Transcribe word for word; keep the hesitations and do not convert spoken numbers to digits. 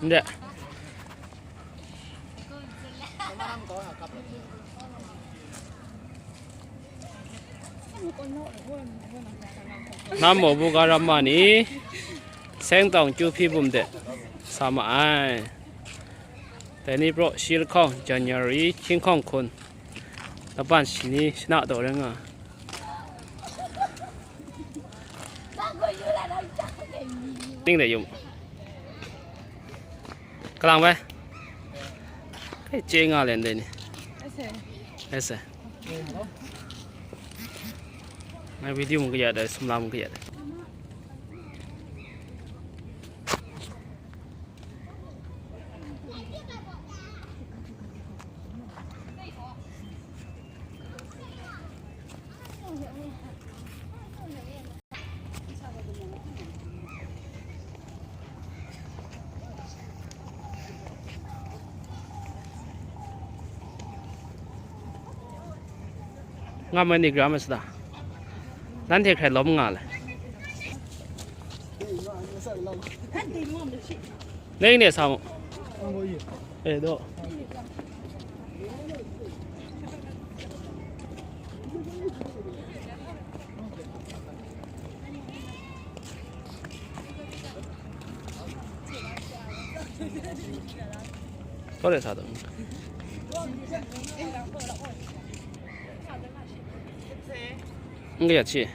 Nde. Nam maw bu ga ram ma ni, Sengtawng Kyu Hpyi bum de sa ma ai. Dai ni praw shi lahkawng January hkying hkawng hkun, laban shani shana daw rai nga. Ning de yum. Kalang bai. Kai che nga len de ni. Ese. Ngai video mung kaya da, sumla mung kaya da. Nga mai ni gram sida. Nanhte hkrai lawm nga le. Neng ne sa mu. Eh, do. Kau de sa do. Nge ya chi.